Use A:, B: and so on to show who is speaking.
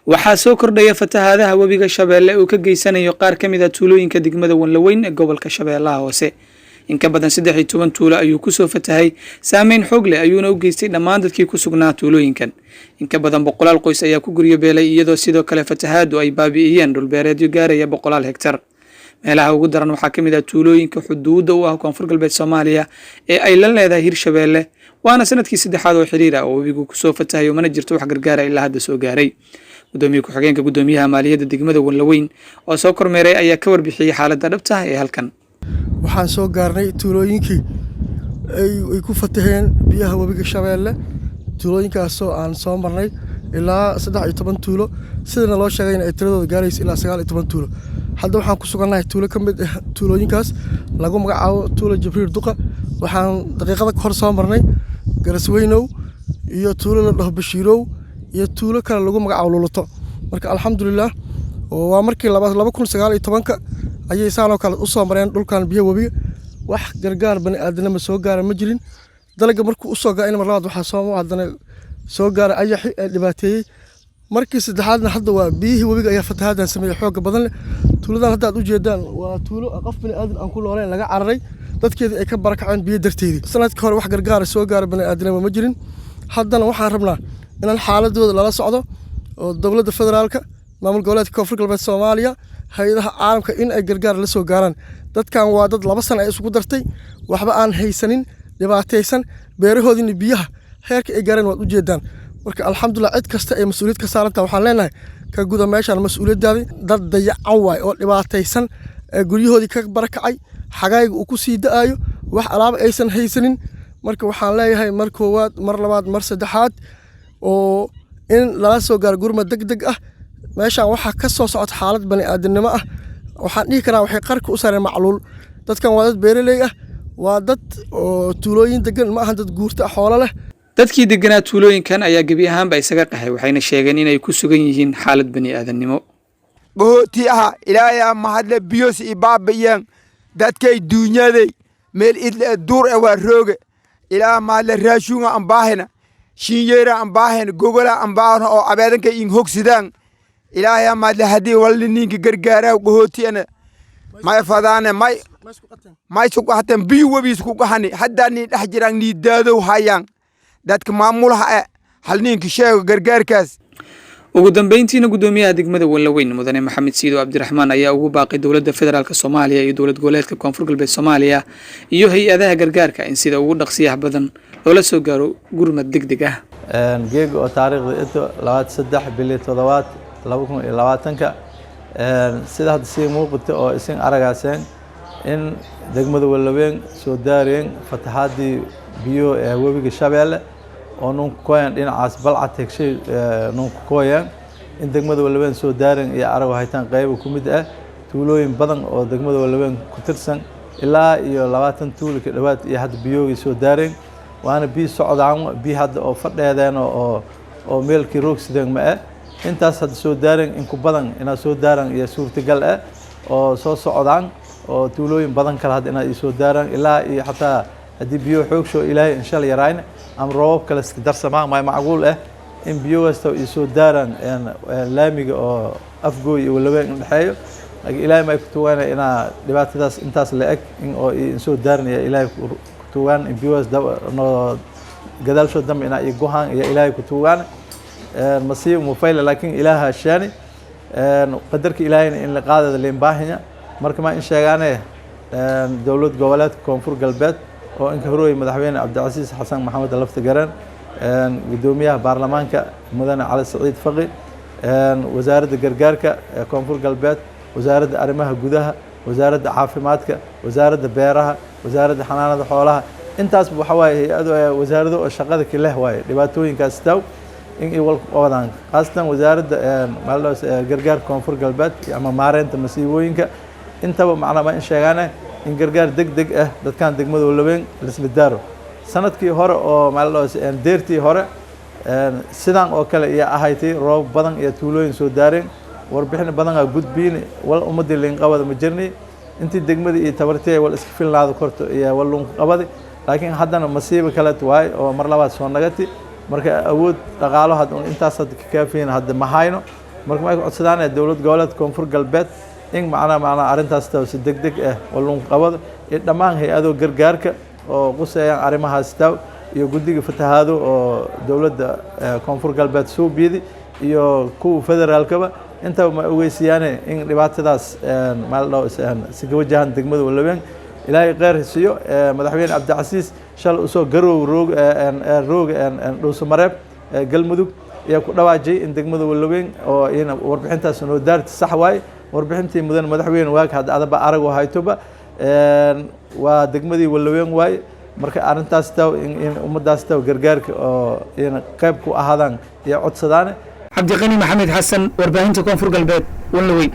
A: Waxaa soo kordhaya fatahaadaha webiga Shabeelle uu ka geysanayo qaar ka mid ah tuulooyinka degmada Wanlaweyn ee gobolka Shabeellaha Hoose. In ka badan 13 tuulo ayuu kusoo fatahay, saameyn xoog leh ayuuna u geystay dhammaan dadkii ku sugnaa tuulooyinkan. In ka badan boqolaal qoys ayaa ku guryo beelay, iyadoo sidoo kale fatahaadu ay baabi'iyeen dhulbeereedyo gaaraya boqolaal hektar. Meelaha ugu daran waxaa ka mid ah tuulooyinka xuduudda u ah Koonfur Galbeed Soomaaliya ee ay la leedahay Hirshabeelle. Waana sanadkii saddexaad oo xiriir ah oo webigu kusoo fatahayo, mana jirto wax gargaara ilaa hadda soo gaaray. Gudoomiye ku-xigeenka gudoomiyaha maaliyadda degmada Wanlaweyn oo soo kormeeray ayaa ka warbixiyey xaaladda dhabta ah ee halkan.
B: Waxaan soo gaarnay tuulooyinkii ay ku fataheen biyaha webiga Shabeelle, tuulooyinkaasoo aan soo marnay ilaa 13 tuulo, sidana loo sheegayna ay tiradooda gaaraysa ilaa 19 tuulo. Hadda waxaan ku sugannahay tuulo ka mid ah tuulooyinkaas, lagu magacaabo Tuulo Jibriil Duqa. Waxaan daqiiqada ka hor soo marnay Garasweynow iyo tuulo la dhaho Bashiirow iyo tuulo kale lagu magacaabo Luluto. Marka alxamdulilah, waa markii labaad. 2019-ka ayay saanoo kale u soo mareen dhulkan biyo webiga. Wax gargaar bani aadanama soo gaara ma jirin. Dalaga markuu usoo ga mar labaad waxaa soo haddana soo gaaray ayaxi ee dhibaateeyey. Markii saddexaadna hadda waa biyihii webiga ayaa fatahaadan sameeyey xoogga badan leh. Tuuladan hadda aad u jeedaan waa tuulo qof bani aadan aan ku nooleyn, laga cararay, dadkeedii ay ka barakaceen biyo darteedii. Sanadkii hore wax gargaara soo gaara bani aadanama ma jirin. Haddana waxaan rabnaa inaan xaaladooda lala socdo oo dowladda federaalka, maamul goboleedka Koonfur Galbeed Soomaaliya, hay-adaha caalamka in ay gargaar la soo gaaraan. Dadkan waa dad 2 sano ay isugu dartay waxba aan haysanin, dhibaataysan, beerahoodiina biyaha heerka ay gaareen waad u jeedaan. Marka alxamdulilah, cid kasta ay mas-uuliyad ka saarantaha waxaan leenahay ka guda meeshaan mas-uuliyaddaadii. Dad dayacan waay oo dhibaataysan ee guryahoodii ka barakacay, xagayga uu ku sii da-ayo, wax alaaba aysan haysanin. Marka waxaan leeyahay mar koowaad, mar labaad, mar saddexaad oo in lala soo gaaro gurmad deg deg ah. Meeshaan waxaa ka soo socota xaalad bani aadamnimo ah. Waxaan dhihi karaa waxay qarka u saareen macluul. Dadkan waa dad beeraley ah, waa dad oo tuulooyin degan, ma aha dad guurta ah, xoolo leh.
A: Dadkii deganaa tuulooyinkan ayaa gebi ahaanba isaga qaxay, waxayna sheegeen inay ku sugan yihiin xaalad bani aadamnimo.
C: Qahooti aha, Ilaahayaa mahadle. Biyos i baabi'iyeen dadkay duunyaday, meel idle duur e waa rooge. Ilaah mahadle, raashuunga an baahina, shiinyeera an baahina, gogola an baahina oo abeedanka in hogsidaan. Ilaahayaa mahadle. Haddii walli ninka gargaaraa qahootiyana may fadaane may may suqahateen biyo webiis ku qahani, haddaa nii dhex jiraan, nii daadow hayaan. Dadka maamulaha e hal ninka sheego gargaarkaas.
A: Ugu dambeyntiina, guddoomiyaha degmada Wanlaweyn, mudane Maxamed Siido Cabdiraxmaan, ayaa ugu baaqay dowladda federaalka Soomaaliya iyo dowlad goboleedka Koonfur Galbeed Soomaaliya iyo hay-adaha gargaarka in sida ugu dhaqsiyaha badan loola soo gaaro gurmad deg deg ah.
D: Geega oo taariikhda ito 23 bili toddobaad 2020-ka, sida hadda sii muuqata oo isin aragaaseen in degmada Wallaweyn soo daareen fatahaadii biyo ee webiga Shabeelle oo nunkukoyan dhinacaas Balcad hegshay nunkukoyan, in degmada Wallaweyn soo daareen iyo arago haytaan qaybo ku mid ah tuulooyin badan oo degmada Wallaweyn ku tirsan, ilaa iyo 20 tuulo ka dhowaad iyo hadda biyoogii soo daareen. Waana biyo socdaan, biyo hadda oo fadheedeen oo meelkii roogsideen ma ah. Intaas hadda soo daareen, in ku badan inaad soo daaraan iyo suurtagal ah oo soo socdaan, oo tuulooyin badan kale hadda inaad soo daaraan, ilaa iyo xataa haddii biyo xoogsho Ilaahay inshal yarayna ama roobab kale iska darsamaan, may macquul ah in biyo kasta ay soo daaraan laamiga oo Afgooy iyo Wallaweyn in dhexeeyo. Laakiin Ilaahay may ku tugaana inaa dhibaatadaas intaas la eg in oo soo daaranaya. Ilaahay ku tugaan in biyohaas noo gadaalshood dambe inaa iyo gohaan iyo Ilaahay ku tugaan masiib mufayle. Laakiin Ilaaha shaani qadarka Ilaahayna in la qaadada leen baahinya. Marka ma in sheegaane dowlad goboleedka Koonfur Galbeed oo inka horooyay madaxweyne Cabdicasiis Xasan Maxamed Lafta Garan, guddoomiyaha baarlamaanka mudane Cali Saciid Faqi, wasaaradda gargaarka ee Koonfur Galbeed, wasaaradda arrimaha gudaha, wasaaradda caafimaadka, wasaaradda beeraha, wasaaradda xanaanada xoolaha, intaasba waxa waaye hay-ad wasaarado oo shaqada ka leh waaye dhibaatooyinkaas taw in ay walku qabadaan, khaasatan wasaaradda maaldhaas gargaarka Koonfur Galbeed ama maareynta masiibooyinka. Intaba macnaa ma in sheegaane in gargaar deg deg ah dadkan degmada Wallaweyn lisla daaro. Sanadkii hore oo maaldhaas deertii hore sidaan oo kale iyo ahayti, roob badan iyo tuulooyin soo daareen, warbixin badan aa gudbiin, wal ummadii liinqabada ma jirni. Intii degmadii iyo tabartii wal iska filnaado korto iyo wal lunku qabadi. Laakiin haddana masiibo kaleet waay oo mar labaad soo nagati. Marka awood dhaqaalo hadda un intaas hadda ka kaafiyin hadda ma hayno. Marka ma ay codsadaan dowlad goboleed Koonfur Galbeed in macnaa arrintaas taw si deg deg ah oo lunqabada iyo dhammaan hay-ado gargaarka oo quseeyaan arrimahaas taw iyo guddiga fatahaado oo dowladda Koonfur Galbeed suubiidi iyo kuwa federaalkaba intaba ma ogeysiiyaane in dhibaatadaas maaldhaw si ka wajahan degmada Walaweyn. Ilaahay kheyr siiyo madaxweyne Cabdicasiis shal usoo garow roog roog Dhuusamareeb Galmudug ayaa ku dhawaajiyay in degmada Walaweyn oo iyana warbixintaas noo daarti. Sax waaye warbixintii mudan madaxweyne, waag hadda adaba arago haytoba waa degmadii Walaweyn waaye. Marka arrintaas taw in ummaddaas taw gargaarka oo iyana qayb ku ahaadaan iyo codsadaane.
A: Cabdiqani Maxamed Xasan, warbaahinta Koonfur Galbeed, Wanlaweyn.